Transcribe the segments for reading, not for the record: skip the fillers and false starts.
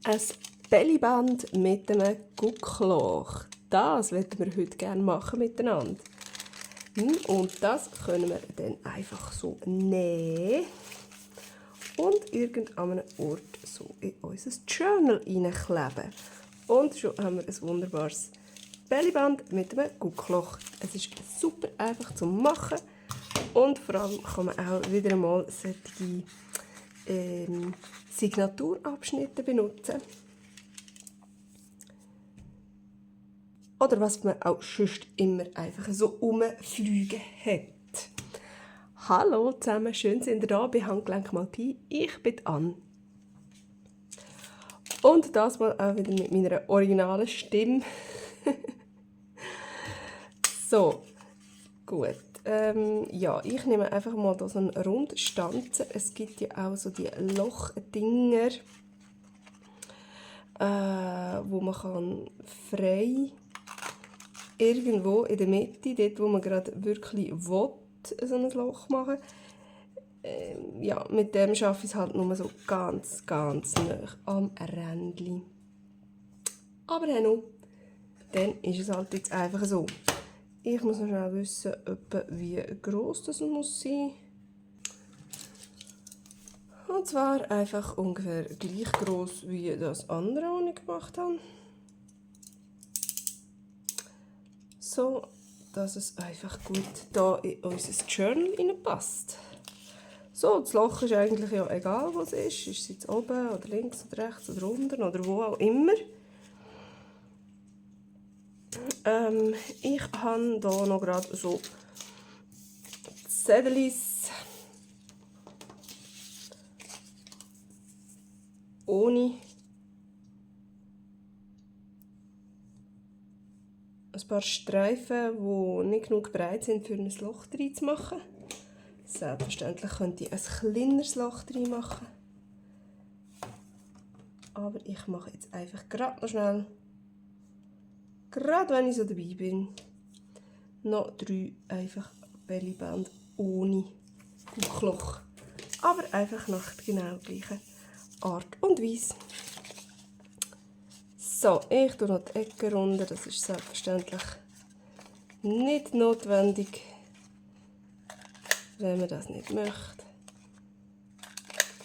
Ein Bellyband mit einem Guckloch. Das möchten wir heute gerne machen miteinander. Und das können wir dann einfach so nehmen und an einem Ort so in unser Journal hineinkleben. Und schon haben wir ein wunderbares Bellyband mit einem Guckloch. Es ist super einfach zu machen und vor allem kann man auch wieder einmal solche Signaturabschnitte benutzen. Oder was man auch sonst immer einfach so rumfliegen hat. Hallo zusammen, schön sind ihr da bei Handgelenk mal Pi. Ich bin Anne. Und das mal auch wieder mit meiner originalen Stimme. So, gut. Ja, ich nehme einfach mal so einen Rundstanzer. Es gibt ja auch so die Lochdinger, wo man kann frei irgendwo in der Mitte, dort wo man gerade wirklich will, so ein Loch machen. Ja, mit dem schaffe ich es halt nur so ganz nah am Rändchen. Aber dann ist es halt jetzt einfach so. Ich muss noch schnell wissen, wie gross das muss sein. Und zwar einfach ungefähr gleich gross wie das andere, was ich gemacht habe. So, dass es einfach gut da in unser Journal reinpasst. So, das Loch ist eigentlich ja egal, wo es ist. Ist es jetzt oben oder links oder rechts oder unten oder wo auch immer. Ich habe hier noch gerade so Zettelis ohne ein paar Streifen, die nicht genug breit sind, für ein Loch reinzumachen. Selbstverständlich könnte ich ein kleineres Loch reinmachen. Aber ich mache jetzt einfach gerade noch schnell, gerade wenn ich so dabei bin, noch 3 einfach Bellyband ohne Guckloch. Aber einfach nach genau gleicher Art und Weise. So, ich tue noch die Ecke runter. Das ist selbstverständlich nicht notwendig, wenn man das nicht möchte.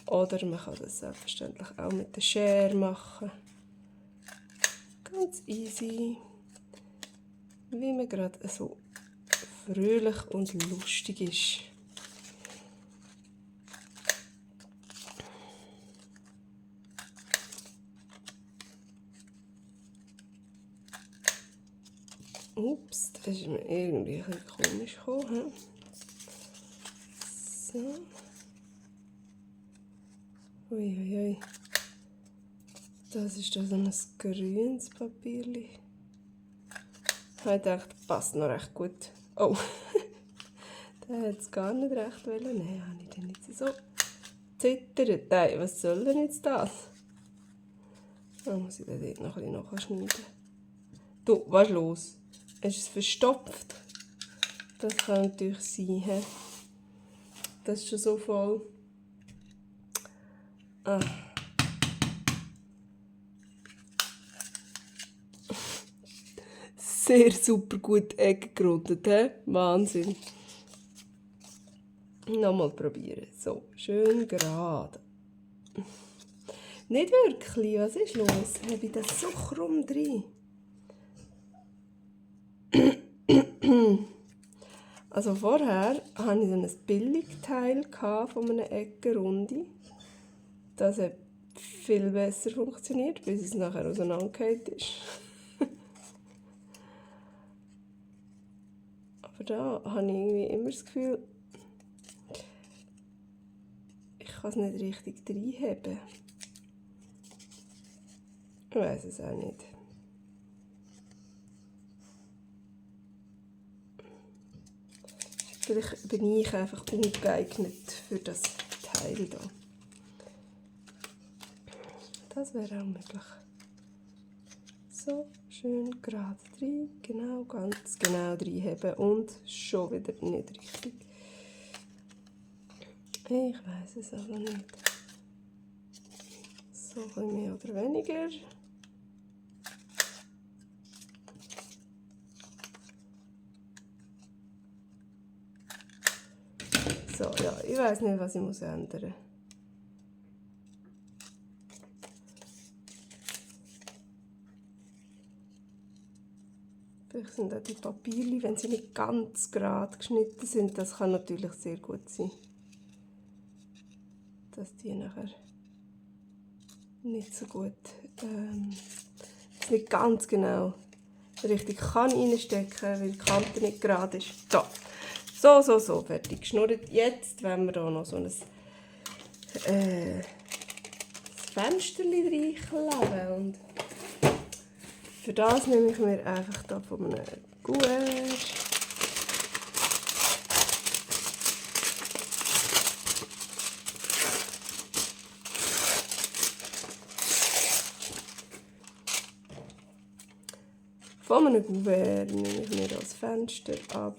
Oder man kann das selbstverständlich auch mit der Schere machen. Ganz easy. Wie man gerade so fröhlich und lustig ist. Ups, das ist mir irgendwie ein bisschen komisch gekommen. So. Uiuiui. Das ist da so ein grünes Papier. Ich dachte, passt noch recht gut. Oh, der hat es gar nicht recht wollen. Nein, habe ich den jetzt so zittert. Nein, was soll denn jetzt das? Da muss ich den dort noch ein bisschen nachschneiden. Du, was ist los? Ist es verstopft? Das kann natürlich sein. He? Das ist schon so voll. Ah. Sehr super gut Ecke gerundet, he? Wahnsinn. Nochmal probieren. So, schön gerade. Nicht wirklich, was ist los? Habe ich das so krumm drin? Also vorher hatte ich ein Billigteil von einer Eckenrunde. Das hat viel besser funktioniert, bis es nachher auseinandergefallen ist. Aber da habe ich irgendwie immer das Gefühl, ich kann es nicht richtig reinheben. Ich weiß es auch nicht. Vielleicht bin ich einfach ungeeignet für das Teil hier. Das wäre auch möglich. So, schön gerade rein, genau, ganz genau reinheben und schon wieder nicht richtig. Ich weiß es aber nicht. So. So ein bisschen mehr oder weniger. So, ja, ich weiß nicht, was ich muss ändern. Vielleicht sind auch die Papiere, wenn sie nicht ganz gerade geschnitten sind, das kann natürlich sehr gut sein, dass die nachher nicht so gut, nicht ganz genau richtig kann reinstecken, weil die Kante nicht gerade ist. So, fertig geschnurrt. Jetzt wollen wir hier noch so ein Fenster reinkleben. Und für das nehme ich mir einfach da von einem Gouache nehme ich mir das Fenster ab.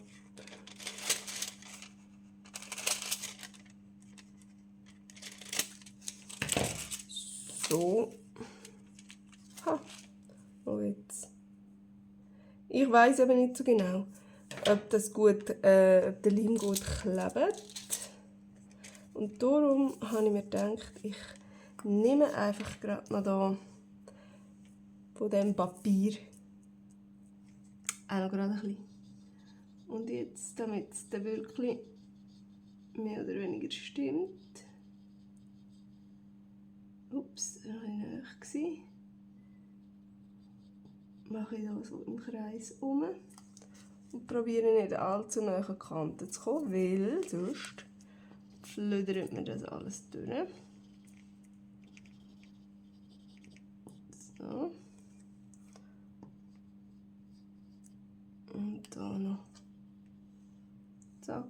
So. Ha. Oh, jetzt. Ich weiß aber nicht so genau, ob ob der Leim gut klebt. Und darum habe ich mir gedacht, ich nehme einfach gerade noch da von diesem Papier auch noch gerade ein bisschen. Und jetzt, damit es dann wirklich mehr oder weniger stimmt. Ups, da war ich nahe. Mache ich hier so im Kreis um und probiere nicht allzu nahe an die Kante zu kommen, weil sonst flödert mir das alles durch. So. Und da noch. Zack.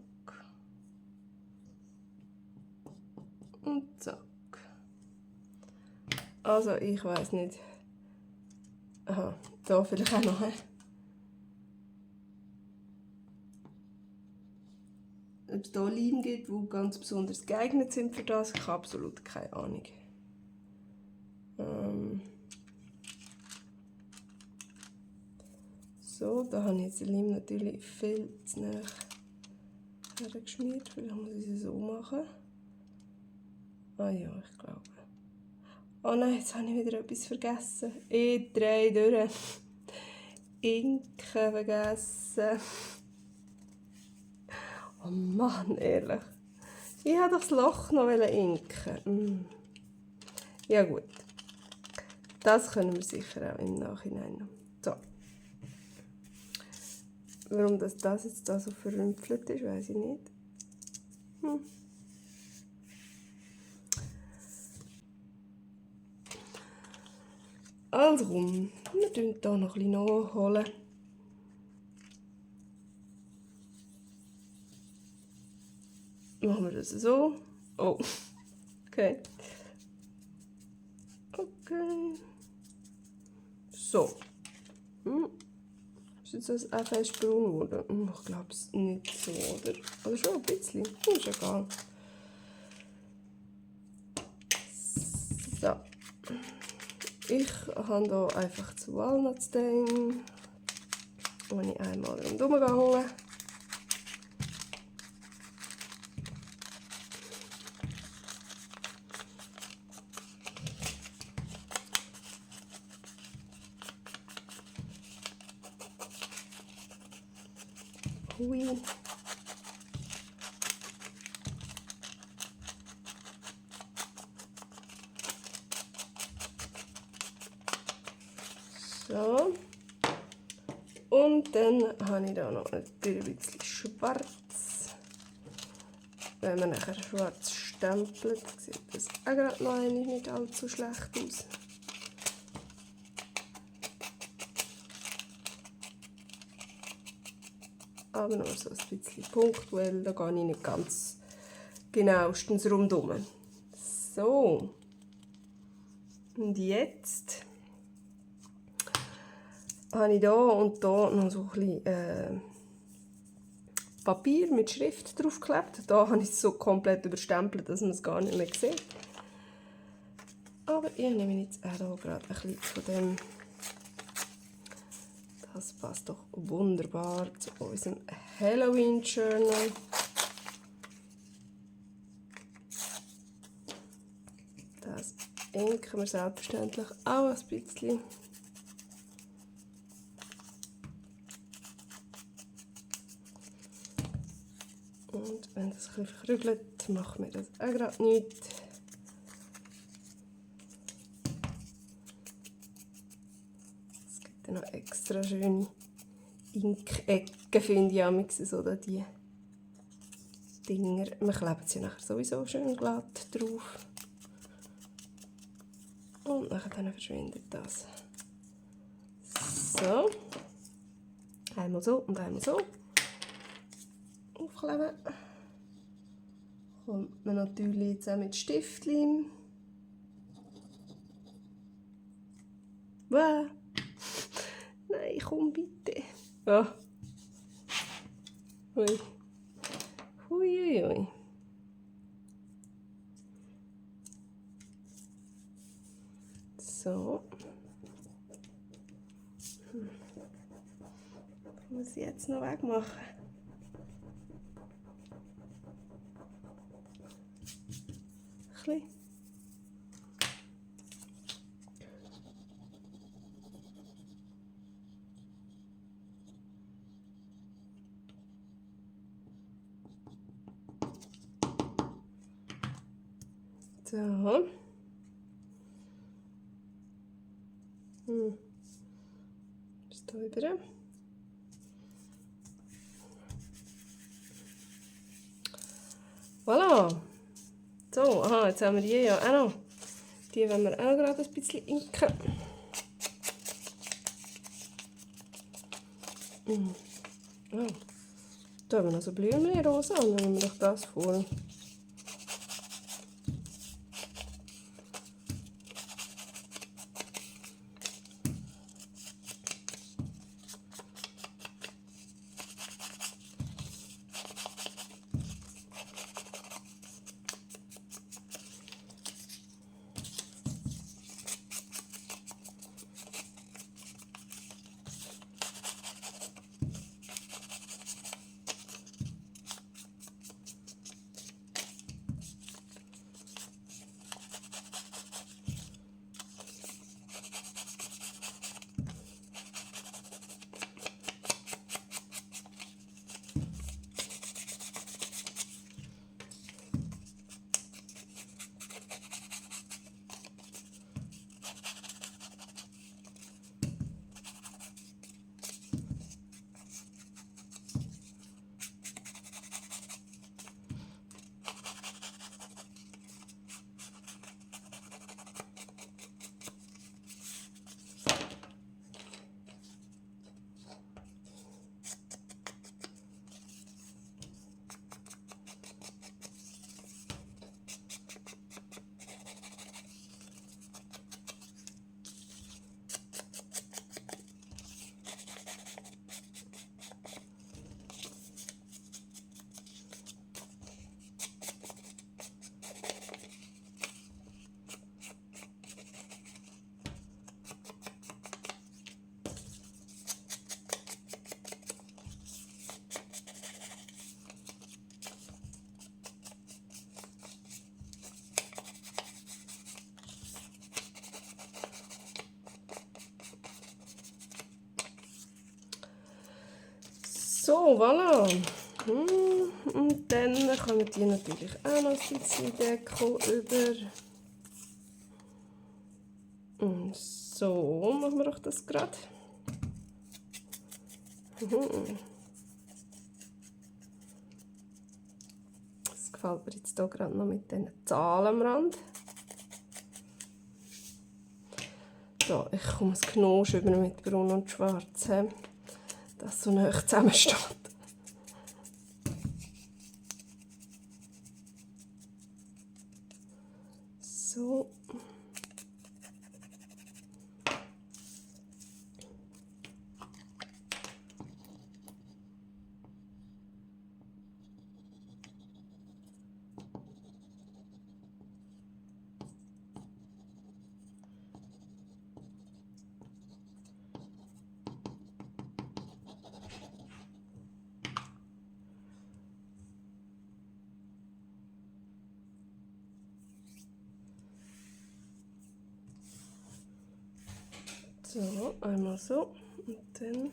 Und zack. Also ich weiß nicht. Aha, da vielleicht auch noch. Ob es hier Leim gibt, die ganz besonders geeignet sind für das, ich habe absolut keine Ahnung. So, da habe ich jetzt den Leim natürlich viel zu nah hergeschmiert. Vielleicht muss ich es so machen. Ah ja, ich glaube. Oh nein, jetzt habe ich wieder etwas vergessen. Ich drehe durch. Inken vergessen. Oh Mann, ehrlich. Ich wollte doch das Loch noch inken. Ja gut. Das können wir sicher auch im Nachhinein noch. So. Warum das jetzt da so verrümpelt ist, weiß ich nicht. Also komm, wir tun hier noch ein bisschen nachholen. Machen wir das so. Oh, okay. Okay. So. Ist jetzt das auch fest braun geworden? Ich glaube es nicht so, oder? Oder schon ein bisschen. Ist egal. So. Ich habe hier einfach das Walnutsstein, wo ich einmal rundherum gehangen. Hui. So. Und dann habe ich hier noch ein bisschen schwarz. Wenn man nachher schwarz stempelt, sieht das auch gerade noch nicht allzu schlecht aus. Aber nur so ein bisschen punktuell, da gehe ich nicht ganz genauestens rundherum. So. Und jetzt habe ich hier und hier noch so ein bisschen Papier mit Schrift draufgeklebt. Da habe ich es so komplett überstempelt, dass man es gar nicht mehr sieht. Aber ich nehme jetzt auch hier gerade ein bisschen von dem. Das passt doch wunderbar zu unserem Halloween Journal. Das inken wir selbstverständlich auch ein bisschen. Und wenn das ein bisschen verkrügelt, machen wir das auch gerade nicht. Es gibt ja noch extra schöne Ink-Ecken, finde ich amigs, oder die Dinger. Wir kleben sie nachher sowieso schön glatt drauf. Und nachher dann verschwindet das. So. Einmal so und einmal so. Aufkleben. Kommt man natürlich jetzt auch mit Stiftlein. Nein, komm bitte. Ja. Hui. Hui. So. Muss ich jetzt noch wegmachen. Ein bisschen. So. Bis da rüber. Voilà. So, aha, jetzt haben wir die ja auch noch. Die wollen wir auch gerade ein bisschen inken. Oh. Da haben wir noch so Blümchen-Rosa, dann nehmen wir doch das vor. So, voilà. Und dann kommen die natürlich auch noch ein bisschen Deko über. Und so machen wir doch das gerade. Das gefällt mir jetzt hier gerade noch mit diesen Zahlen am Rand. So, ich komme das Knosch über mit Braun und Schwarz, dass so nah zusammensteht. So. So, einmal so und dann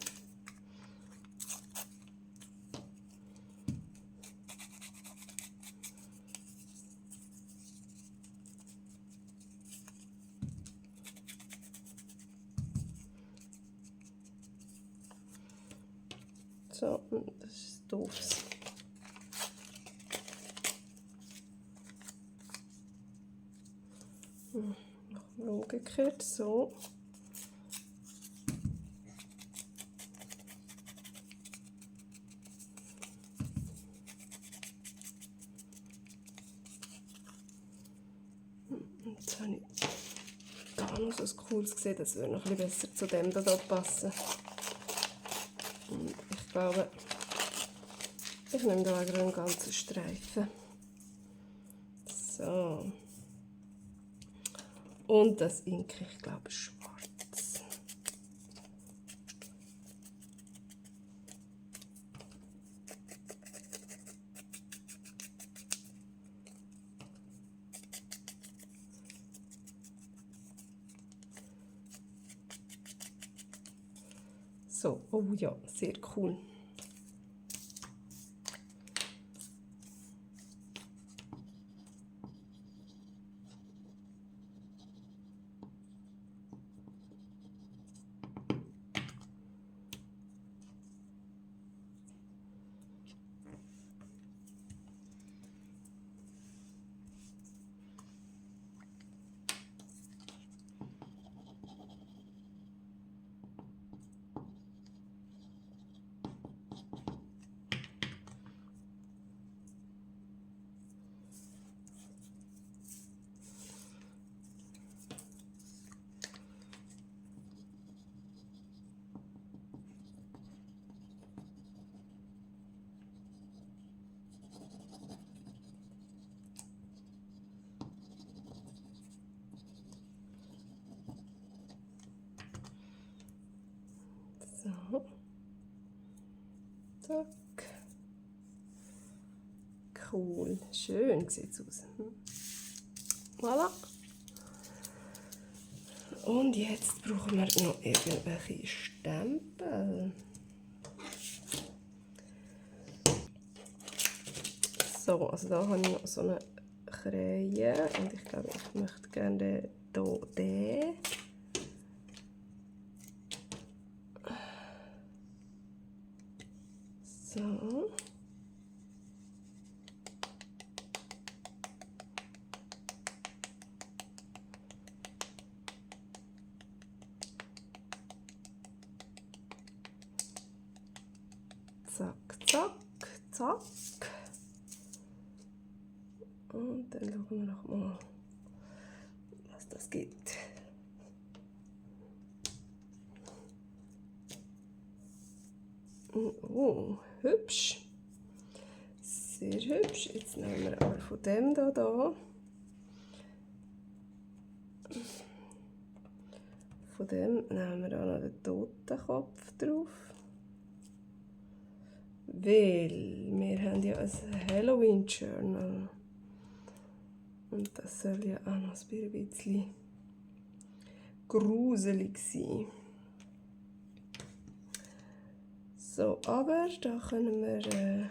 so, und das ist doof. Machen wir umgekehrt, so. Jetzt habe ich gar noch so ein cooles gesehen, das würde noch ein bisschen besser zu dem da passen. Und ich glaube, ich nehme da gerade einen ganzen Streifen. So. Und das Ink, ich glaube, schwarz. So, oh ja, sehr cool. So. Zack. Cool. Schön sieht es aus. Voilà. Und jetzt brauchen wir noch irgendwelche Stempel. So, also da habe ich noch so eine Krähe und ich glaube, ich möchte gerne den. So. Zack, zack, zack. Und dann schauen wir noch mal, was das gibt. Oh, hübsch. Sehr hübsch. Jetzt nehmen wir aber von dem da. Von dem nehmen wir auch noch den Totenkopf drauf. Weil wir haben ja ein Halloween-Journal. Und das soll ja auch noch ein bisschen gruselig sein. So, aber da können wir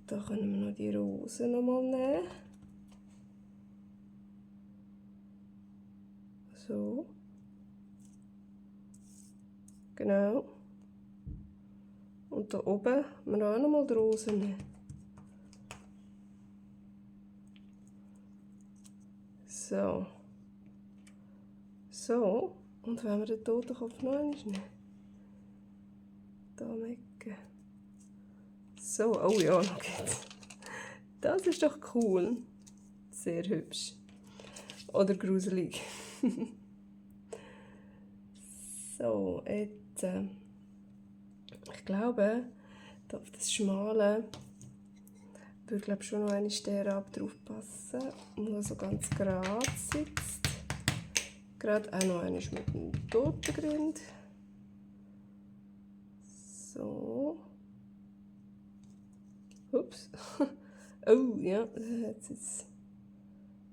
noch die Rose noch mal nehmen. So. Genau. Und da oben wir auch noch mal die Rose nehmen. So. So. Und wenn wir den Totenkopf noch einmal nehmen. Da mecken. So, oh ja, noch geht's. Das ist doch cool. Sehr hübsch. Oder gruselig. So, jetzt. Ich glaube, da auf das Schmale würde glaube schon noch eine Sternab drauf passen, der so ganz gerade sitzt. Gerade auch noch eine mit dem Totengrind. So. Ups. Oh ja, das hat es jetzt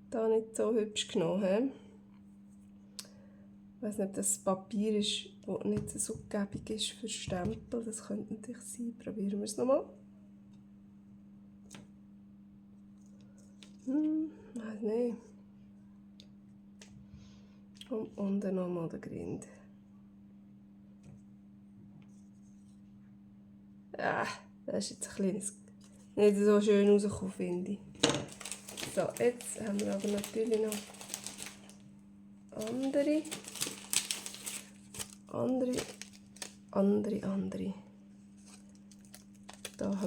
da nicht so hübsch genommen. Ich weiss nicht, ob das Papier ist, das nicht so gebig ist für Stempel. Das könnte natürlich sein. Probieren wir es nochmal. Weiß nicht. Und unten nochmal der Grind. Das ist jetzt ein kleines, nicht so schön rausgekommen, finde ich. So, jetzt haben wir aber natürlich noch andere. Da haben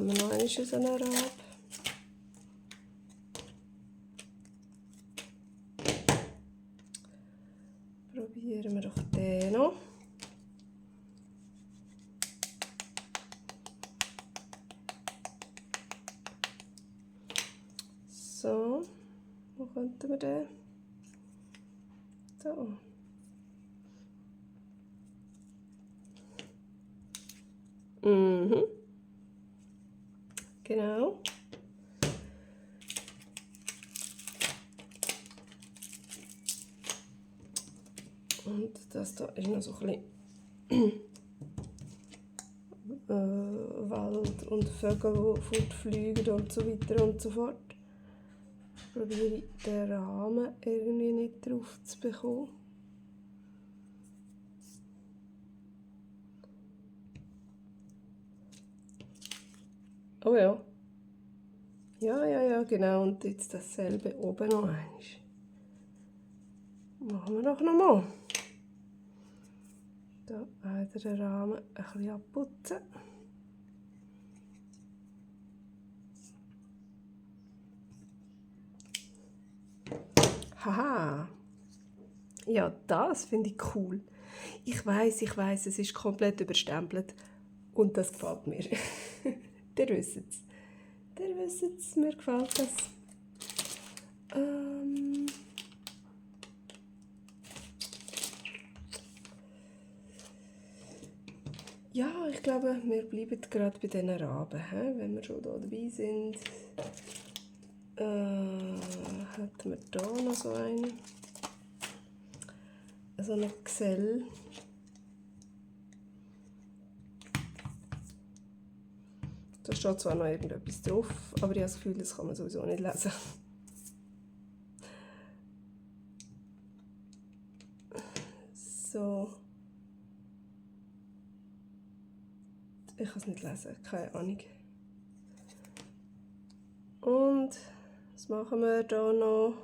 wir noch einen so einen Rab. Probieren wir doch den noch. So, wo könnten wir den? Da. Genau. Und das da ist noch so ein bisschen Wald und Vögel, die fortfliegen und so weiter und so fort. Probiere ich den Rahmen irgendwie nicht drauf zu bekommen. Oh ja. Ja, genau. Und jetzt dasselbe oben noch einmal. Machen wir doch nochmal. Da wieder den Rahmen ein bisschen abputzen. Haha. Ja, das finde ich cool. Ich weiß, es ist komplett überstempelt. Und das gefällt mir. Ihr wisst es. Mir gefällt das. Ja, ich glaube, wir bleiben gerade bei diesen Raben, wenn wir schon hier dabei sind. Hätten wir hier noch so einen. So einen Gesell. Da steht zwar noch irgendetwas drauf, aber ich habe das Gefühl, das kann man sowieso nicht lesen. So. Ich kann es nicht lesen, keine Ahnung. Und was machen wir da noch?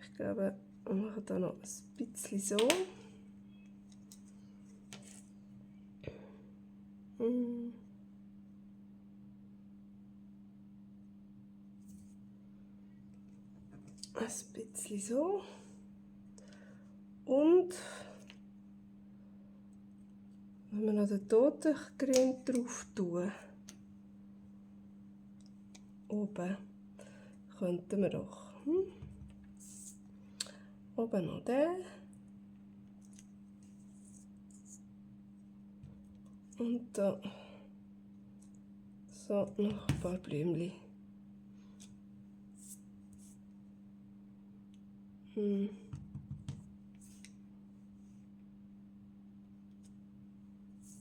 Ich glaube, wir machen da noch ein bisschen so. Ein bisschen so. Und wenn wir noch den Totengrind drauf tun, oben, könnten wir doch oben noch den und da so noch ein paar Blümchen.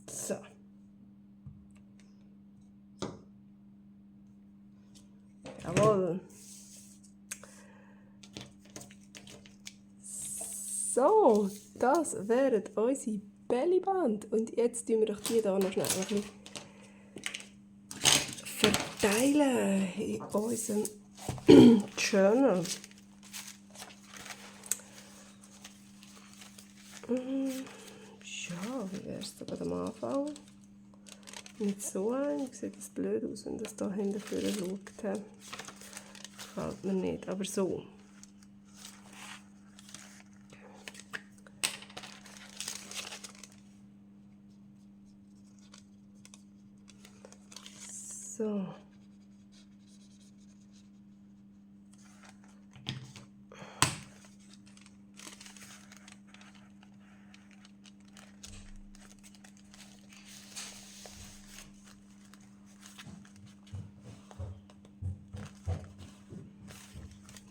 So. Jawohl. So, das wären unsere Bellyband. Und jetzt tun wir doch die hier noch schnell ein bisschen verteilen in unserem Journal. Ja, wie wäre es da am Anfang? Nicht so ein, sieht das blöd aus, wenn das da hinten vorne schaut. Gefällt mir nicht, aber so. So.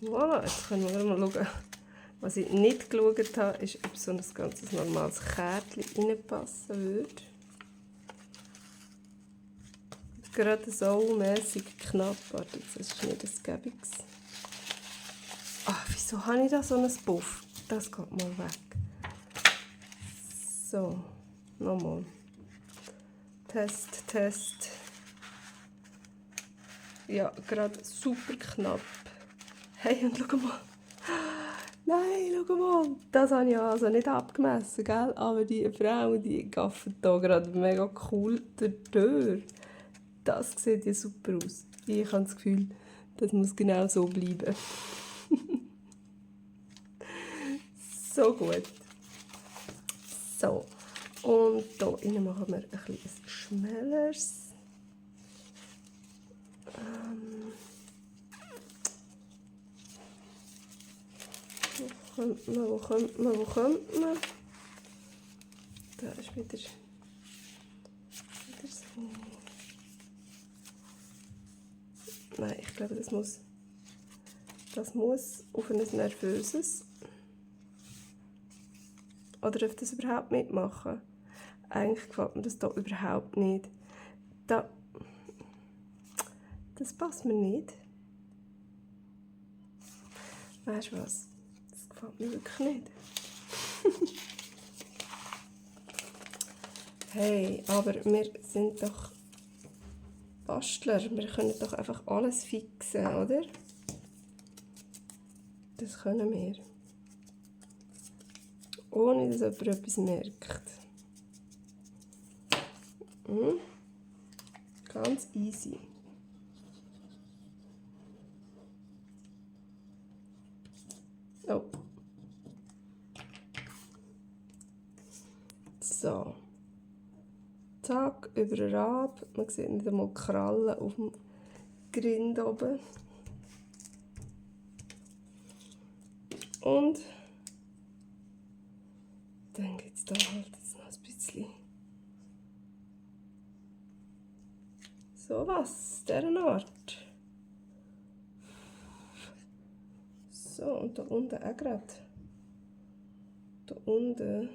Voilà, jetzt können wir mal schauen, Was ich nicht geschaut habe, ist, ob so ein ganz normales Kärtchen reinpassen würde. Gerade so mäßig knapp. Warte, das ist nicht das Gäbiges. Ach, wieso habe ich da so einen Puff? Das geht mal weg. So, nochmal. Test. Ja, gerade super knapp. Hey, und schau mal. Nein, schau mal. Das habe ich also nicht abgemessen, gell? Aber die Frau, die gafft hier gerade mega cool durch. Das sieht ja super aus. Ich habe das Gefühl, das muss genau so bleiben. So gut. So. Und hier machen wir ein bisschen Schmälers. Wo kommt man? Da ist wieder so. Nein, ich glaube, das muss auf ein nervöses. Oder darf das überhaupt mitmachen? Eigentlich gefällt mir das hier überhaupt nicht. Das passt mir nicht. Weißt du was? Das gefällt mir wirklich nicht. Hey, aber wir sind doch Bastler. Wir können doch einfach alles fixen, oder? Das können wir. Ohne dass jemand etwas merkt. Ganz easy. Oh. So. Zack, über den Rab. Man sieht nicht einmal Krallen auf dem Grind oben. Und dann gibt es da halt jetzt noch ein bisschen sowas, dieser Art. So, und da unten auch gerade. Da unten.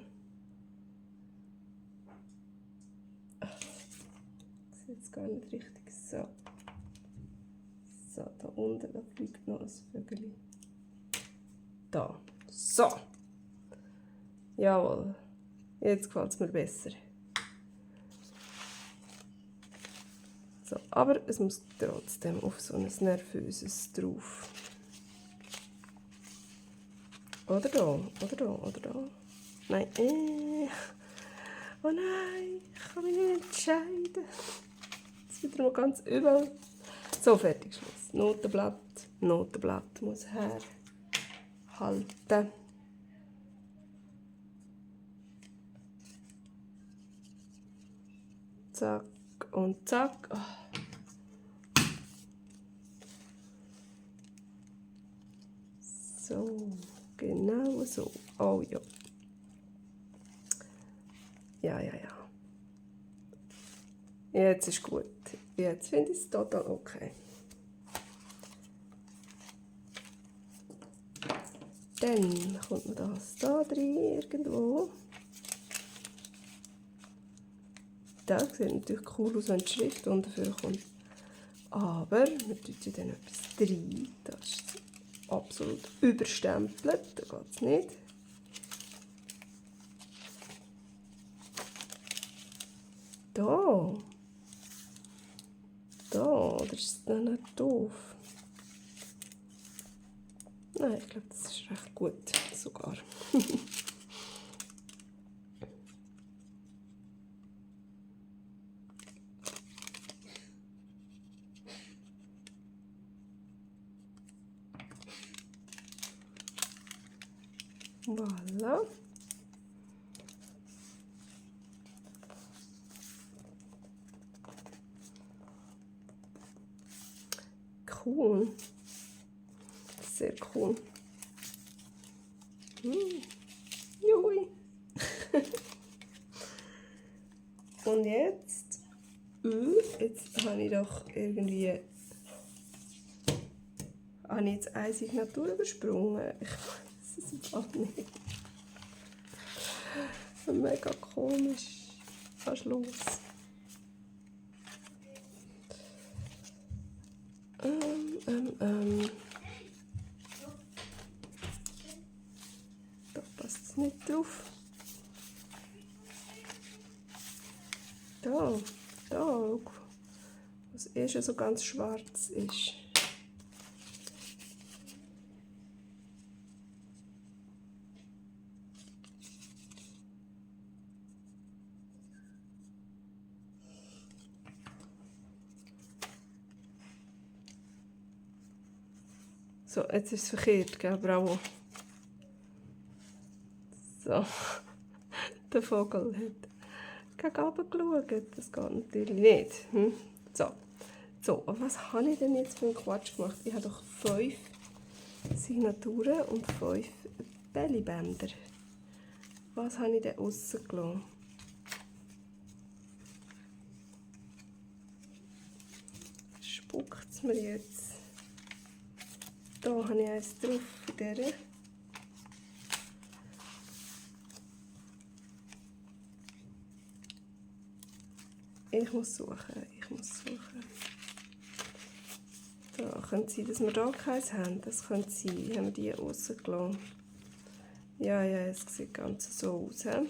Ach, ich sehe jetzt gar nicht richtig. So. So, da unten, da fliegt noch ein Vögel. Da. So. Jawohl. Jetzt gefällt es mir besser. So, aber es muss trotzdem auf so ein nervöses drauf. Oder da, oder da, oder da. Nein, Oh nein, ich kann mich nicht entscheiden. Das ist wieder mal ganz übel. So, fertig, Schluss. Notenblatt muss herhalten. Zack und zack. So, genau so. Oh ja. Ja. Jetzt ist gut. Jetzt finde ich es total okay. Dann kommt das da rein irgendwo. Das sieht natürlich cool aus, wenn die Schrift unten kommt. Aber wir tun ja dann etwas rein. Das ist absolut überstempelt. Da geht es nicht. Da. Oder ist es dann nicht doof? Nein, ich glaube, das ist recht gut sogar. Voilà. Cool. Sehr cool. Juhui. Und jetzt habe ich doch irgendwie eine Signatur übersprungen. Ich weiß es im Fall nicht. Mega komisch. Fast los. Da passt es nicht drauf. Da, schau. Was schon so ganz schwarz ist. So, jetzt ist es verkehrt, gell? Bravo. So, der Vogel hat gegen oben geschaut. Das geht natürlich nicht. So, was habe ich denn jetzt für einen Quatsch gemacht? Ich habe doch 5 Signaturen und 5 Bellybänder. Was habe ich denn rausgelassen? Spuckt es mir jetzt? Da habe ich eins drauf, in dieser. Ich muss suchen. Da könnte es sein, dass wir da keins haben. Das könnte sein. Haben wir die rausgelassen? Ja, es sieht ganz so aus. He?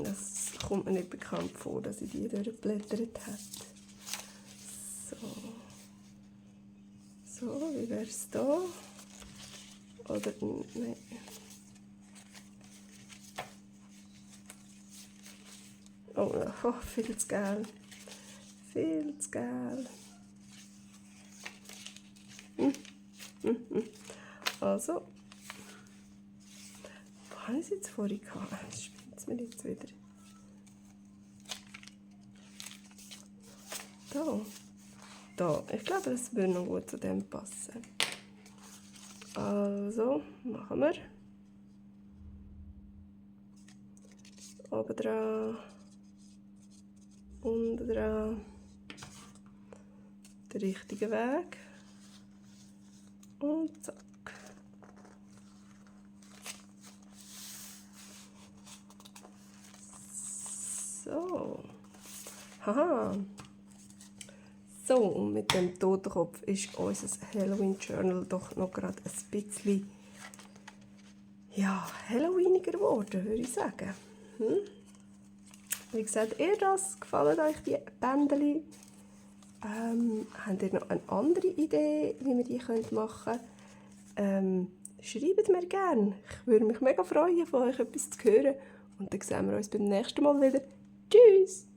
Das kommt mir nicht bekannt vor, dass ich die durchgeblättert habe. So, wie wäre es da? Oder nein. Oh, viel zu geil. Viel zu geil. Also, wo habe ich es jetzt vorhin gehabt? Das spinnt es mir jetzt wieder. Da. Ich glaube, das würde noch gut zu dem passen. Also, machen wir. Oben dran. Unten dran. Den richtigen Weg. Und zack. So. Haha. So, und mit dem Totenkopf ist unser Halloween Journal doch noch gerade ein bisschen Halloweeniger geworden, würde ich sagen. Wie gesagt, ihr das? Gefallen euch die Bändeli? Habt ihr noch eine andere Idee, wie wir die machen können? Schreibt mir gerne. Ich würde mich mega freuen, von euch etwas zu hören. Und dann sehen wir uns beim nächsten Mal wieder. Tschüss!